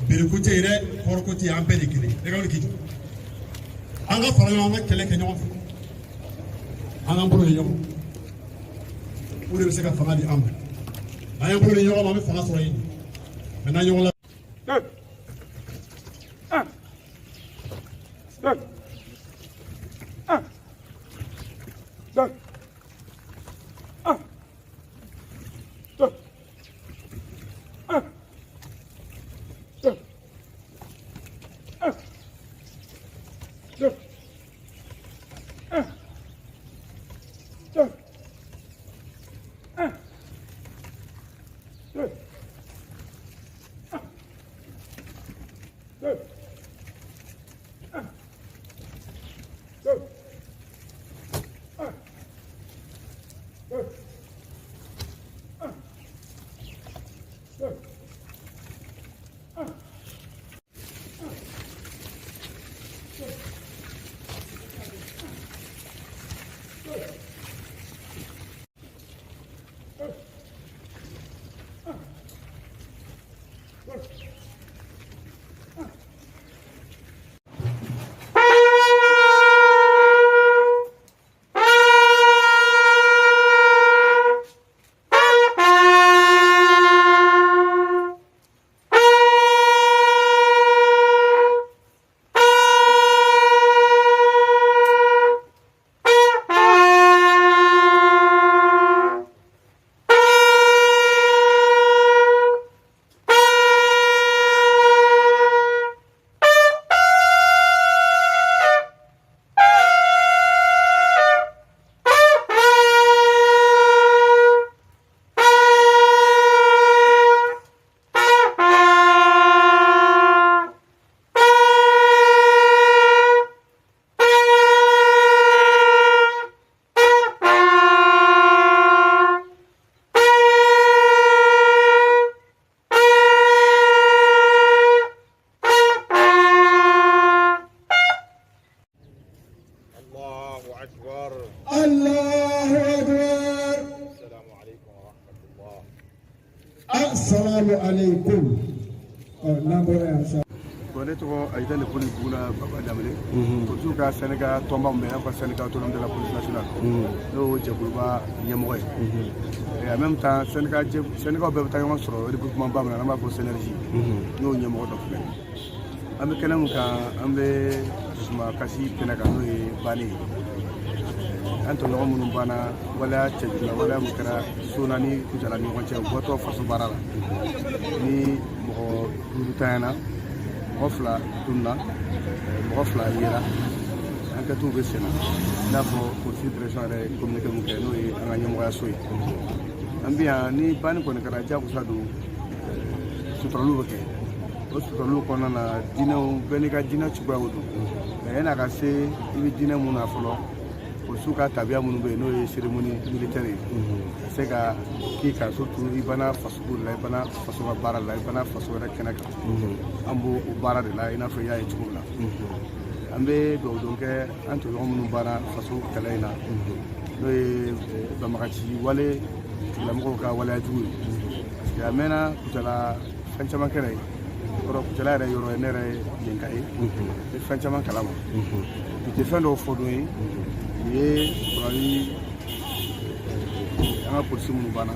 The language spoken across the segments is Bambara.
Bere ko tɛ yen dɛ, kɔrɔ ko tɛ yen, an bɛɛ de kelen. Ne ka wuli k'i jɔ, an ka fara ɲɔgɔn, an ka kɛlɛ kɛ ɲɔgɔn fɛ, an k'an bolo di ɲɔgɔn ma, o de bɛ se ka fanga di an ma. N'an y'an bolo di ɲɔgɔn ma, an bɛ fanga sɔrɔ yen. Mɛ n'an ɲɔgɔn la. 2, 1, 2, 1, 2, 1, 2, 1, 2, 1, 2, 1, 2, 1, 2, 1, 2, 1, 2, 1, 2, 1, 2, 1, الله أكبر. الله أكبر. السلام عليكم ورحمة الله. السلام عليكم. N'an bɔra yan sa. Bon, ne tɔgɔ Ayita Lepoli Bugula Baba Danbele, polisiw ka syndicat tɔnba min bɛ, i n'a fɔ Syndicat autonome de la police nationale, ne y'o jɛkuluba ɲɛmɔgɔ ye. Et en même temps, syndicat syndicat bɛɛ bɛ taa ɲɔgɔn sɔrɔ regroupement ba min na, n'an b'a fɔ SYNERGIE, ne y'o ɲɛmɔgɔ dɔ filɛ. An bɛ kɛnɛ min kan, an bɛ dusuma kasi kɛnɛ kan, n'o ye banni ye. An tɔɲɔgɔn minnu banna waleya cɛjuguya, waleya min kɛra Sona ni Kucala ni ɲɔgɔn cɛ, u bɔtɔ faso baara la, ni mɔgɔ duuru tanyana, mɔgɔ fila tununa, mɔgɔ fila yera, enquête bɛ sen na. I n'a fɔ polisi direction yɛrɛ ye communiqué min kɛ, n'o ye an ka ɲɛmɔgɔyaso ye. An bɛ yan ni banni kɔni kɛra, jagosa don, suturaliw bɛ kɛ. O suturaliw kɔnɔna na, diinɛw bɛɛ n'i ka diinɛ cogoyaw don. Mɛ yan'a ka se i bɛ diinɛ mun na fɔlɔ, polisiw ka tabiya minnu bɛ yen, n'o ye cérémonie militaire ye, ka se ka k'i kan, surtout i banna fasoko de la, i banna faso ka baara la, i banna faso yɛrɛ kɛnɛ kan. An b'o o baara de la, i n'a fɔ i y'a ye cogo min na. An bɛ dugawu don kɛ an tɔɲɔgɔn minnu banna faso kɛlɛ in na, n'o ye banbagaci wale tigilamɔgɔw ka waleya jugu ye, parce que a mɛnna Kucala, fɛn caman kɛra yen. Yɔrɔ Kucala yɛrɛ yɔrɔ ye, ne yɛrɛ ye yenka ye, n bɛ fɛn caman kalama. Bi tɛ fɛn dɔw fɔ don ye. U ye kɔrɔli an ka polisi minnu banna,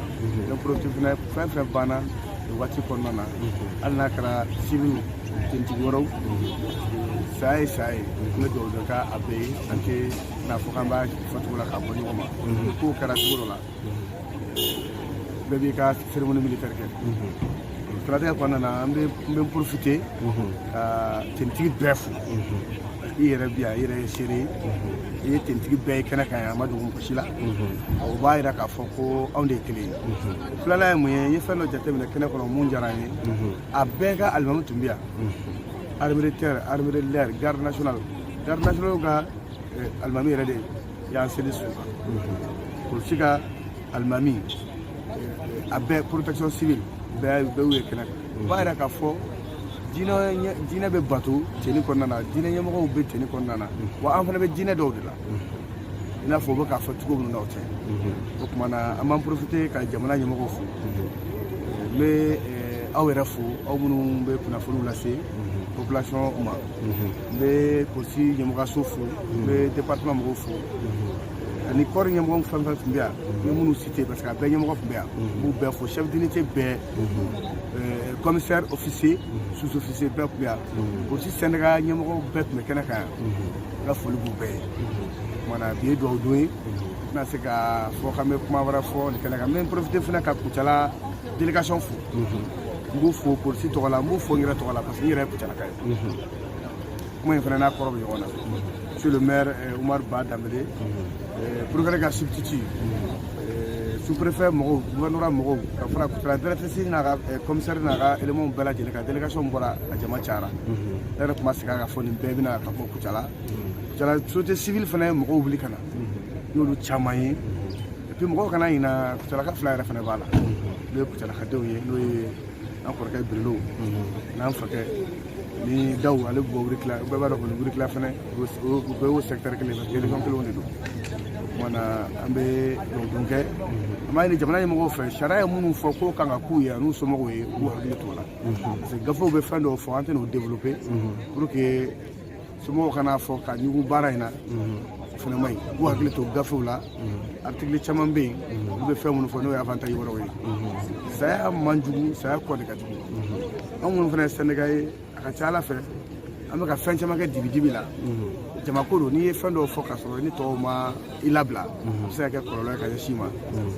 ne polisi fɛnɛ fɛn fɛn banna nin waati kɔnɔna na, hali n'a kɛra civil, tentigi wɛrɛw, saya ye saya ye. An bɛ dugawu dɔ k'a bɛɛ ye. An tɛ n'a fɔ k'an b'a fɔ cogo la k'a bɔ ɲɔgɔn ma. Kow kɛra cogo dɔ la, bɛɛ b'i ka cérémonie militaire kɛ. Siratigɛ kɔnɔna na, an bɛ n bɛ profiter ka tentigi bɛɛ fo. I yɛrɛ bi yan, i yɛrɛ ye seere ye, i ye tentigi bɛɛ ye kɛnɛ kan yan, a ma dogo mɔgɔ si la. O b'a yira k'a fɔ ko anw de ye kelen ye. Filanan ye mun ye? N ye fɛn dɔ jateminɛ kɛnɛ kɔnɔ mun diyara n ye. A bɛɛ ka alimami tun bɛ yan: armée de terre, armée de l'air, garde nationale. Garde nationale ka alimami yɛrɛ de y'an seli su kan, polisi ka alimami, a bɛɛ, protection civile bɛɛ, bɛɛ y'u ye kɛnɛ kan. O b'a yira k'a fɔ diinɛ bɛ bato tenue kɔnɔna na, diinɛ ɲɛmɔgɔw bɛ tenue kɔnɔna na, wa an fana bɛ diinɛ dɔw de la, i n'a fɔ u bɛ k'a fɔ cogo min na, o tɛ. O tuma na, an b'an profiter ka jamana ɲɛmɔgɔw fo. N bɛ Aw yɛrɛ fo, aw minnu bɛ kunnafoniw lase population ma. N bɛ polisi ɲɛmɔgɔso fo, n bɛ département mɔgɔw fo ani corps ɲɛmɔgɔ fɛn fɛn tun bɛ yan, n ye minnu cité parce que a bɛɛ ɲɛmɔgɔ tun bɛ yan, n b'u bɛɛ fo. Chef d'unité bɛɛ, commissaire, officier, sous-officier bɛɛ tun bɛ yan. Polisi syndicat ɲɛmɔgɔ bɛɛ tun bɛ kɛnɛ kan yan. N ka foli b'u bɛɛ ye. Kumana bi ye dugawu don ye, n tɛna se ka fɔ k'an bɛ kuma wɛrɛ fɔ nin kɛnɛ kan. N bɛ n profiter fana ka Kucala délégation fo. N b'u fo polisi tɔgɔ la, n b'u fo n yɛrɛ tɔgɔ la, parce que n yɛrɛ ye Kucalaka ye. Kuma in fana n'a kɔrɔ bɛ ɲɔgɔn na. Monsieur le maire Oumar Ba Dambélé, procureur ka substitut, sous-préfet mɔgɔw, gouvernorat mɔgɔw, ka fara Kucala directrice n'a ka commissaire n'a ka éléments bɛɛ lajɛlen ka délégation bɔra, a jama cayara. Ne yɛrɛ tun ma segin a kan fɔ nin bɛɛ bɛna ka bɔ Kucala. Kucala société civile fana ye mɔgɔw wuli ka na, n'olu caman ye. Et puis mɔgɔw kana ɲina, Kucalaka fila yɛrɛ fana b'a la, n'o ye Kucalakadenw ye, n'o ye an kɔrɔkɛ Birilo n'an fakɛ ni Daw. Ale bɛ bɔ Wurikila, bɛɛ b'a dɔn kɔni. Wurikila fana, o bɛɛ y'o secteur kelen parce que région kelenw de don. O tuma na an bɛ dɔn kɛ, an b'a ɲini jamana ɲɛmɔgɔw fɛ, sariya ye minnu fɔ k'o kan ka k'u ye an'u somɔgɔw ye, u k'u hakili t'o la, parce que gafew bɛ fɛn dɔw fɔ, an tɛ n'o développer pour que somɔgɔw kana fɔ ka ɲugun baara in na. O fana man ɲi. U k'u hakili to gafew la, article caman bɛ yen, olu bɛ fɛn minnu fɔ, n'o ye avantage wɛrɛw ye. Saya man jugu, saya kɔ de ka jugu. Anw minnu fana ye syndicat ye, a ka ca ala fɛ an bɛ ka fɛn caman kɛ dibi-dibi la. Jama ko don, n'i ye fɛn dɔw fɔ k'a sɔrɔ ni tɔw ma i labila, a bɛ se ka kɛ kɔlɔlɔ ye ka ɲɛsin i ma.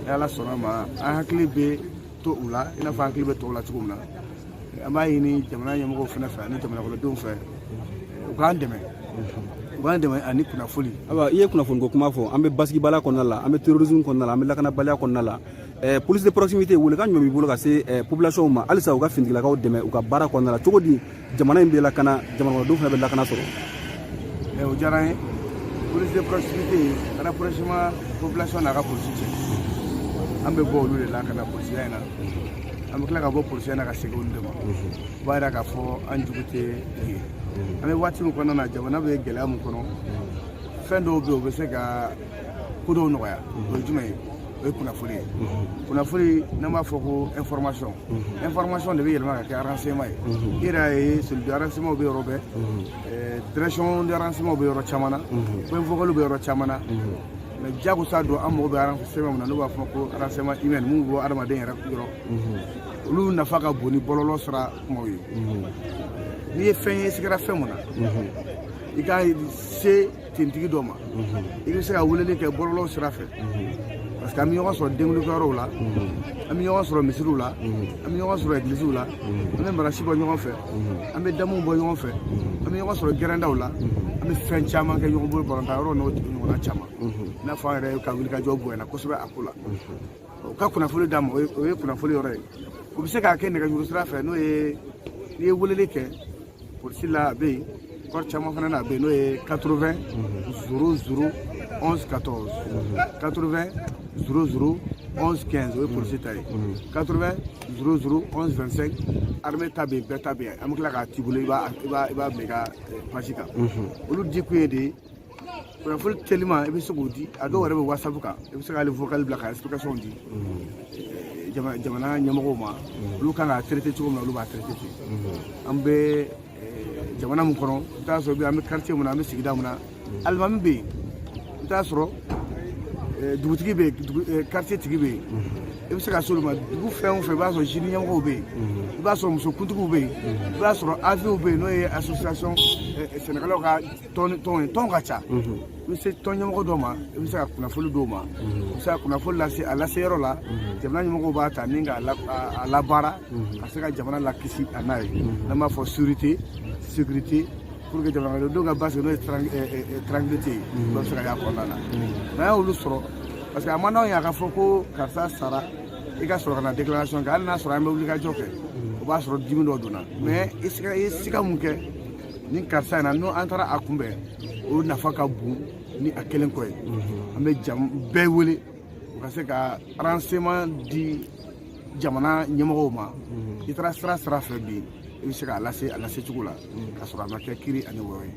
Ni Ala sɔnna ma, an hakili bɛ to u la i n'a fɔ an hakili bɛ tɔw la cogo min na. An b'a ɲini jamana ɲɛmɔgɔw fana fɛ ani jamana kɔnɔdenw fɛ, u k'an dɛmɛ, u k'an dɛmɛ ani kunnafoni. Ayiwa, i ye kunnafoniko kuma fɔ. An bɛ basigibaliya kɔnɔna la, an bɛ terrorisme kɔnɔna la, an bɛ lakanabaliya kɔnɔna la. Police de proximité, welekan jumɛn b'i bolo ka se population ma halisa u ka finitigilakaw dɛmɛ u ka baara kɔnɔna la? Cogo di jamana in bɛ lakana, jamana kɔnɔdenw fana bɛ lakana sɔrɔ? O diyara n ye. Police de proximité, rapprochement population n'a ka polisi cɛ, an bɛ bɔ olu de la ka na polisiya in na, an bɛ tila ka bɔ polisiya in na ka segin olu de ma. O b'a yira k'a fɔ an jugu tɛ ye. An bɛ waati min kɔnɔna na, jamana bɛ gɛlɛya min kɔnɔ, fɛn dɔw bɛ yen, o bɛ se ka ko dɔw nɔgɔya. O ye jumɛn ye? O ye kunnafoni ye. Kunnafoni, n'an b'a fɔ ko information, information de bɛ yɛlɛma ka kɛ renseignement ye. I yɛrɛ y'a ye, cellule de renseignement bɛ yɔrɔ bɛɛ, direction de renseignement bɛ yɔrɔ caman na, point focal bɛ yɔrɔ caman na. Mais jagosa don, an mago bɛ renseignement min na, n'o b'a fɔ ko renseignement humain, mun bɛ bɔ adamaden yɛrɛ yɔrɔ, olu nafa ka bon ni bɔlɔlɔ sira kumaw ye. N'i ye fɛn ye, sigara fɛn mun na, i ka se tentigi dɔ ma, i bɛ se ka weleli kɛ bɔlɔlɔ sira fɛ, parce que an bɛ ɲɔgɔn sɔrɔ denkulikɛyɔrɔw la, an bɛ ɲɔgɔn sɔrɔ misiriw la, an bɛ ɲɔgɔn sɔrɔ egilisiw la, an bɛ marasi bɔ ɲɔgɔn fɛ, an bɛ damuw bɔ ɲɔgɔn fɛ, an bɛ ɲɔgɔn sɔrɔ gɛrɛndaw la, an bɛ fɛn caman kɛ ɲɔgɔn bolo, balontan yɔrɔ n'o ɲɔgɔnna caman. I n'a fɔ an yɛrɛ ka wulikajɔ bonyana kosɛbɛ a ko la. U ka kunnafoni d'a ma, o ye kunnafoni yɔrɔ ye. U bɛ se k'a kɛ nɛgɛjuru sira fɛ, n'o ye n'i ye weleli kɛ polisi la, a bɛ yen, corps caman fana na, a bɛ yen, n'o ye 80 00 11 14, 80 00 11 15, o ye polisi ta ye, 80 00 11 25, armée ta bɛ yen, bɛɛ ta bɛ yen. An bɛ tila k'a t'i bolo, i b'a bila i ka page kan. Olu di kun ye de ye kunnafoni teliman, i bɛ se k'o di. A dɔw yɛrɛ bɛ WhatsApp kan, i bɛ se k'ale vocal bila ka explication di jamana ɲɛmɔgɔw ma. Olu kan k'a traiter cogo min na, olu b'a traiter ten. An bɛ jamana min kɔnɔ, i bɛ taa sɔrɔ an bɛ quartier mun na, an bɛ sigida mun na, alimami bɛ yen, i bɛ taa sɔrɔ dugutigi bɛ yen, quartier tigi bɛ yen, i bɛ se ka s'olu ma. Dugu fɛn o fɛn, i b'a sɔrɔ jeunes ɲɛmɔgɔw bɛ yen, i b'a sɔrɔ muso kuntigiw bɛ yen, i b'a sɔrɔ AVW bɛ yen, n'o ye association sɛnɛkɛlaw ka tɔn tɔn ye, tɔn ka ca. I bɛ se tɔn ɲɛmɔgɔ dɔw ma, i bɛ se ka kunnafoni d'o ma, i bɛ se ka kunnafoni lase a lase yɔrɔ la. Jamana ɲɛmɔgɔw b'a ta ni k'a labaara ka se ka jamana lakisi a n'a ye, n'an b'a fɔ sûreté, sécurité, pour que jamana kɔnɔdenw ka basigi, n'o ye tranquillité ye, o bɛ se ka y'a kɔnɔna na. N'an y'olu sɔrɔ, parce que a man d'anw ye a ka fɔ ko karisa sara, i ka sɔrɔ ka na déclaration kɛ. Hali n'a sɔrɔ an bɛ wulikajɔ kɛ, o b'a sɔrɔ dimi dɔ donna. Mais i siga, i ye siga mun kɛ ni karisa in na, n'o an taara a kunbɛn, o nafa ka bon ni a kelen kɔ ye. An bɛ jam bɛɛ wele u ka se ka renseignement di jamana ɲɛmɔgɔw ma. I taara sira sira fɛ bi, i bɛ se k'a lase a lase cogo la k'a sɔrɔ a ma kɛ kiri ani wɔyɔ ye.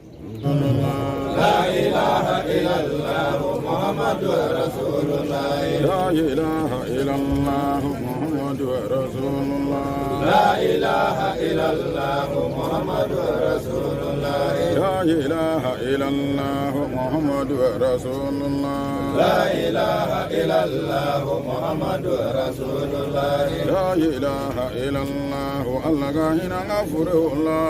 لا إله إلا الله محمد رسول الله. لا إله إلا الله محمد رسول الله. La ilaha illallah Muhammadu Rasulullah. La ilaha illallah Muhammadu Rasulullah. La ilaha illallah Muhammadu Rasulullah. La ilaha illallah Allah ka hinɛ an ka furew la.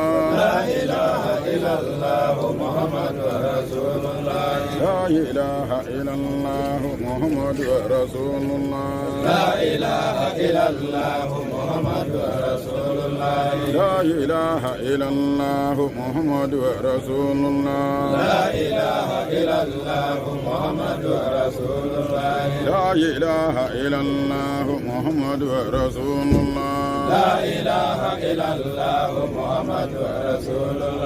La ilaha illallah Muhammadu Rasulullah. La ilaha illallah Muhammadu Rasulullah. La ilaha illallah Muhammadu Rasulullah. La ilaha illallah Muhammadu Rasulullah. La ilaha illallah Muhammadu Rasulullah. La ilaha illallah Muhammadu Rasulullah. La ilaha illallah Muhammadu Rasulullah.